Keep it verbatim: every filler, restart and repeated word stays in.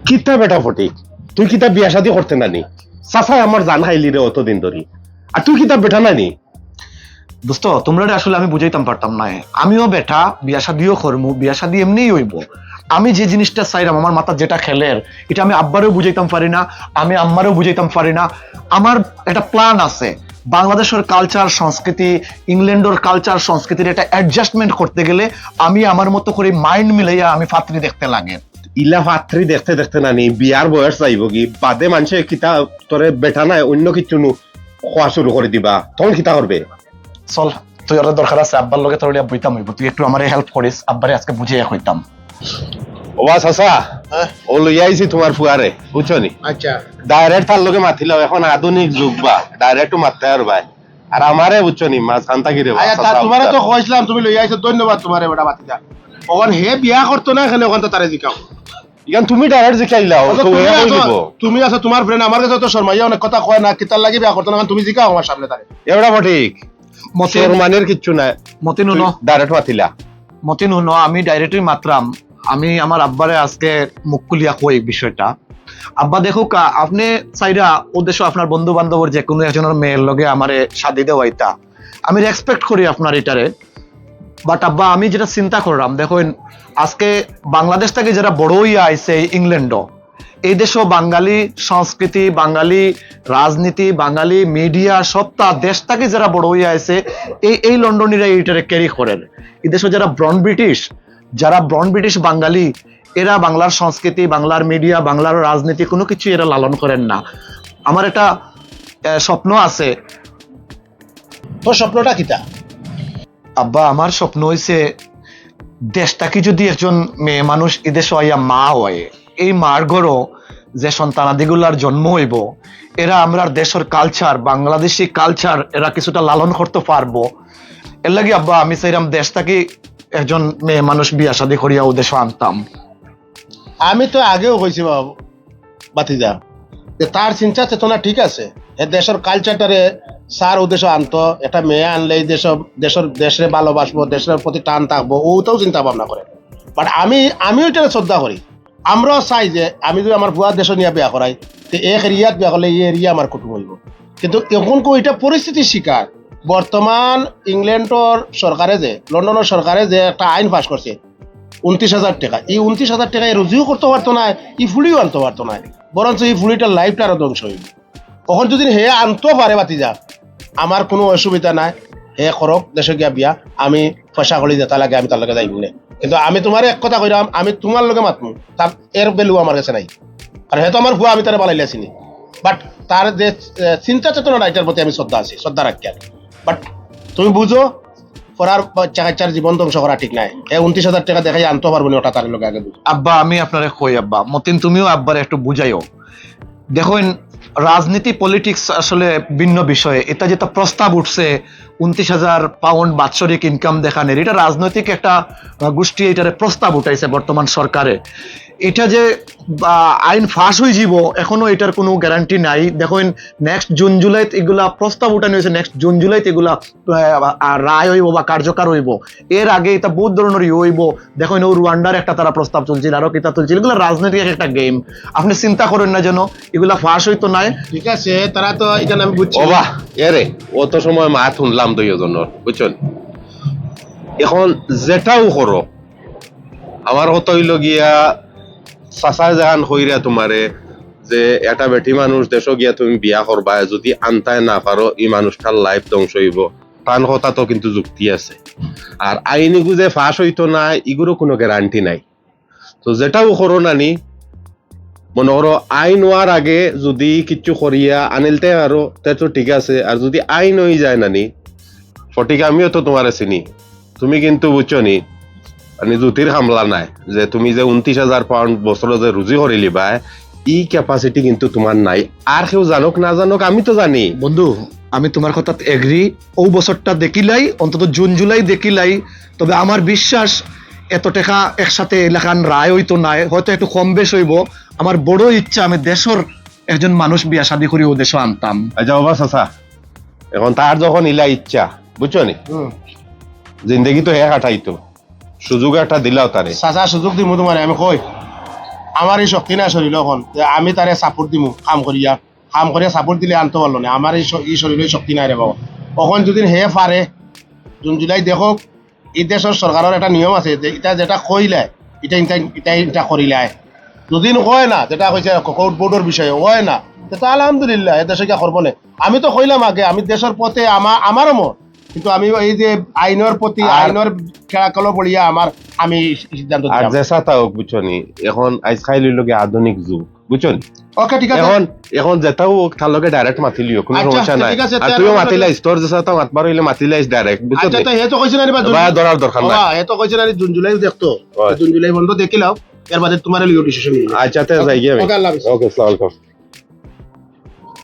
কিতা বেটা ফটিক, তুই কিতা বিয়া শাদি করতে নানি? চাচায় আমার জান খাইলি রে অতদিন ধরি, আর তুই কিতা বেটা নানি? দোস্ত, তোমরারে আসলে আমি বুঝাইতাম পারতাম না। আমিও বেটা, বিয়া শাদিও করমু, বিয়া শাদি এমনিই অইবো। আমি যে জিনিসটা চাইরাম, আমার মাথাত যেটা খেলের, ইটা আমি আব্বারেও বুঝাইতাম পারি না, আমি আম্মারেও বুঝাইতাম পারি না। আমার একটা প্ল্যান আছে, বাংলাদেশর কালচার সংস্কৃতি, ইংল্যান্ডর কালচার সংস্কৃতির একটা অ্যাডজাস্টমেন্ট করতে গেলে আমি আমার মতো করি মাইন্ড মিলাইয়া আমি ফাত্রি দেখতে লাগে। ইলা ফাত্রি দেখতে দেখতে নানি বিয়ার বয়স যাইবোগি, বাদে মানষে কিতা তোরে বেটা নায় অইন্য কিচ্ছু নু কওয়া শুরু করি দিবা, তখন কিতা করবে? চল, তুই ওর দরকার আছে, আব্বার লগে তোর বইতাম অইবো, তুই একটু আমারে হেল্প করিস, আব্বারে আজকে বুঝাইয়া কইতাম। ওবা চাচা, হ্যাঁ? ও লইয়া আইছি তুমার ফুয়ারে, বুঝছো নি? আচ্ছা। ডাইরেক্ট তার লগে মাতিলাও, এখন আধুনিক যুগ বা, ডাইরেক্টও মাততে আর ভাই। আর আমারে বুঝছো নি, মাঝখান থাকি রে বা, আচ্ছা, তা চাচা, তুমারে তো বুঝছো? কইছিলাম, তুমি লইয়া আইছো, ধন্যবাদ তুমারে বেটা বাতিজা। অখন হে বিয়া করতো না, এখানে অখন তো তারে জিকাও। ইখান তুমি ডাইরেক্ট জিকাইলাও, আচ্ছা, তো তুমি হে আছো, কই দিব? তুমি আছো, তুমার ফ্রেন্ড, আমার গেছে তো শরমাইয়া অনেক কথা কয় না, কিতার লাগি বিয়া করতো না, অখন তুমি জিকাও আমার সামনে তারে। এবড়া ফটিক, মতিন, শরমানির কিচ্ছু নাই। মতিন হুনো। ডাইরেক্ট মাতিলা। মতিন হুনো, আমি ডাইরেক্টই মাতরাম। আমি আমার আব্বারে আজকে মুখ খুলিয়া কই বিষয়টা। আব্বা দেখউক্কা, আপনে চাইরা অউ দেশো আপনার বন্ধু বান্ধবর যে কুনু একজনর মেয়ের লগে আমারে শাদি দেওয়াইতা, আমি রেসপেক্ট করি আপনার ইটারে। বাট আব্বা, আমি যেটা চিন্তা কররাম, দেখইন, আজকে বাংলাদেশ থাকি যারা বড় অইয়া আইছে ইংল্যান্ডো, এই দেশো বাঙালি সংস্কৃতি, বাঙালি রাজনীতি, বাঙালি মিডিয়া, সবটা দেশ থাকি যারা বড় অইয়া আইছে, এই, এই লন্ডনীরা ইটারে ক্যারি করের। এই দেশো যারা ব্রন ব্রিটিশ, যারা ব্রন ব্রিটিশ বাঙালি, এরা বাংলার সংস্কৃতি, বাংলার মিডিয়া, বাংলার রাজনীতি কুনু কিছু এরা লালন করের না। আমার একটা, আহ, স্বপ্ন আছে। তোর স্বপ্নটা কিতা? আব্বা, আমার স্বপ্ন অইছে দেশ থাকি যদি একজন মেয়ে মানুষ ইদেশো আইয়া মা অয়, এই মার ঘরো যে সন্তানাদিগুলার জন্ম অইবো, এরা আমরার দেশর কালচার, বাংলাদেশি কালচার, এরা কিছুটা লালন করতো পারবো। এরলাগি আব্বা, আমি চাইরাম দেশ থাকি একজন মেয়ে মানুষ বিয়া শাদি করিয়া অউ দেশো আনতাম। আমি তো আগেও কইছি বাবু, বাতিজা, যে তার চিন্তা চেতনা ঠিক আছে, হে দেশর কালচারটারে সার উদ্দেশ্য আনতো, একটা মেয়ে আনলে এই দেশ, দেশর, দেশরে ভালোবাসবো, দেশর প্রতি টান থাকবো, অউ তো চিন্তা ভাবনা করে। বাট আমি, আমিও ইটারে শ্রদ্ধা করি। আমরাও চাই যে আমি যদি আমার ফুয়ার দেশো নিয়া বিয়া করাই, তে এক এরিয়াত বিয়া করলে এই এরিয়া আমার কুটুম অইবো। কিন্তু অখন কো ইটা পরিস্থিতির শিকার। বর্তমান ইংল্যান্ডর সরকারে যে, লন্ডনর সরকারে যে একটা আইন পাস করছে, ঊনত্রিশ হাজার টেকা, এই ঊনত্রিশ হাজার টেকা এ রুজিও করতো পারতো নায়, ই ফুড়িও আনতো পারতো নায়, বরঞ্চ ই ফুড়িটার লাইফটা আরো ধ্বংস অইবো। অখন যদি হে আনতো পারে বাতিজা, আমার কুনু অসুবিধা নাই, হে করউক দেশো গিয়া বিয়া, আমি পয়সা কড়ি যেতা লাগে আমি তার লগে যাইমু নে। কিন্তু আমি তুমারে এক কথা কইরাম, আমি তুমার লগে মাতমু, তার এর ভ্যালু আমার গেছে নাই। কারণ হে তো আমার ফুয়া, আমি তারে বালাইলে চিনি। বাট তার যে, আহ, চিন্তা চেতনা, ইটার প্রতি আমি শ্রদ্ধা আছি, শ্রদ্ধা রাখি আর। বাট তুমি বুঝো, পরার বাচ্চা কাচ্চার জীবন ধ্বংস করা ঠিক নায়। হে ঊনত্রিশ হাজার টেকা দেখাই আনতো পারবো নি, ওটা তার লগে আগে বুঝো। আব্বা, আমি আপনারে কই আব্বা, মতিন তুমিও আব্বারে একটু বুঝাইও। দেখইন, রাজনীতি পলিটিক্স আসলে ভিন্ন বিষয়। ইটা যেটা প্রস্তাব উঠছে, ঊনত্রিশ হাজার পাউন্ড বাৎসরিক ইনকাম দেখানির, ইটা রাজনৈতিক একটা, আহ, গোষ্ঠী ইটারে প্রস্তাব উঠাইছে বর্তমান সরকারে। ইটা যে, আহ, আইন পাস অইযিবো, এখনো ইটার কুনু গ্যারান্টি নাই। দেখইন, নেক্সট জুন জুলাইত ইগুলা প্রস্তাব উঠানি অইছে, নেক্সট জুন জুলাইত ইগুলা, আহ, আর রায় অইবো বা কার্যকর অইবো। এর আগে ইটা বউত ধরনর ইয়ে অইবো। দেখইন, অউ রুয়ান্ডার একটা তারা প্রস্তাব তুলছিল, আরো কিতা তুলছিল, ইগুলা রাজনৈতিক একটা গেম। আপনে চিন্তা করইন না যেন ইগুলা পাস অইতো নায়। ঠিক আছে, তারা তো ইখান আমি বুঝছি। ওবা, এরে, অত সময় মাত হুনলাম দুইও জনর, বুঝছইন? অখন যেটাও করো, আমার কথা অইলো গিয়া, চাচায় যেখান কইরা তুমারে যে একটা বেটি মানুষ দেশো গিয়া তুমি বিয়া করবায়, যদি আনতায় না পারো, ই মানুষটার লাইফ ধ্বংস অইবো। তান কথাত কিন্তু যুক্তি আছে। আর আইন ইগু যে পাস অইতো নায়, ইগুরও কুনু গ্যারান্টি নাই। তো যেটাও করো নানি, মনো করো আইন অওয়ার আগে যদি কিচ্ছু করিয়া আনিলতে পারো, তে তো ঠিক আছে। আর যদি আইন অইযায় নানি, ফটিক, আমিও তো তুমারে চিনি, তুমি কিন্তু বুঝছো নি, মানে জুতির খামলা নায়, যে তুমি যে ঊনত্রিশ হাজার পাউন্ড বছরো যে রুজি করিলিবায়, ই ক্যাপাসিটি কিন্তু তুমার নাই। আর কেউ জানউক না জানউক, আমি তো জানি। বন্ধু, আমি তুমার কথাত এগ্রি। অউ বছরটা দেখিলাই, অন্তত জুন জুলাই দেখিলাই, তবে আমার বিশ্বাস এত টেকা একসাথে এলাখান রায় অইতো নায়, হয়তো একটু কম বেশ অইবো। আমার বড় ইচ্ছা আমি দেশর একজন মানুষ বিয়া শাদি করি অউ দেশো আনতাম। আচ্ছা, ওবা চাচা, অখন তার যখন ইলা ইচ্ছা, বুঝছো নি? হুম। জিন্দেগি তো হে কাটাইতো, সুযোগ একটা দিলাও তারে। চাচা, সুযোগ দিমু তুমারে, আমি কই। আমার ই শক্তি নাই শরীলো অখন যে আমি তারে সাপোর্ট দিমু কাম করিয়া, কাম করিয়া সাপোর্ট দিলে আনতো পারলো না। আমার ই শ-, ই শরীলো ই শক্তি নাই রে বাবা। অখন যদি হে পারে, জুন জুলাই দেখউক, ই দেশর সরকারর একটা নিয়ম আছে যে ইটা যেটা কইলায়, ইটা, ইটা, ইটা, ইটা করিলায়। যদি কয় না, যেটা কইছে কোর্ট বোর্ডর বিষয়ে কয় না, সেটা আলহামদুলিল্লাহ, এ দেশে গিয়া করবো না। আমি তো কইলাম আগে, আমি দেশর পথে আমা-, আমারও মত, কিন্তু আমি এই যে আইনর প্রতি, আর আইনর খেলাকলো পড়িয়া আমার, আমি সিদ্ধান্ত আর দিলাম। যেছা তা অউক, বুঝছো নি? অখন আইজকাইল অইলো গি আধুনিক যুগ, বুঝছো নি? ওকে, ঠিক আছে। অখন, অখন যেটাও অউক, তার লগে ডাইরেক্ট মাতিলিও, কুনু আচ্ছা, সমস্যা আচ্ছা, নাই। ঠিক আছে, আর তে তুইও আমি মাতিলাইস, তোর যেছা তা মাতবার অইলে মাতিলাইস ডাইরেক্ট, বুঝছো আচ্ছা, নি? তে হে তো কইছে না রে বা, জুন-, বা ধরার দরকার নাই। বাবা, হে তো কইছে না রে, জুন জুলাই দেখতো। হয়। জুন জুলাই বন্ধ দেখিলাও, এর বাদে তুমারে লইয়া ডিসিশন নিবো। আচ্ছা, তে ওকে, যাই গিয়া আমি। ওকে, আল্লাহ হাফেজ। ওকে, আসসালামু আলাইকুম।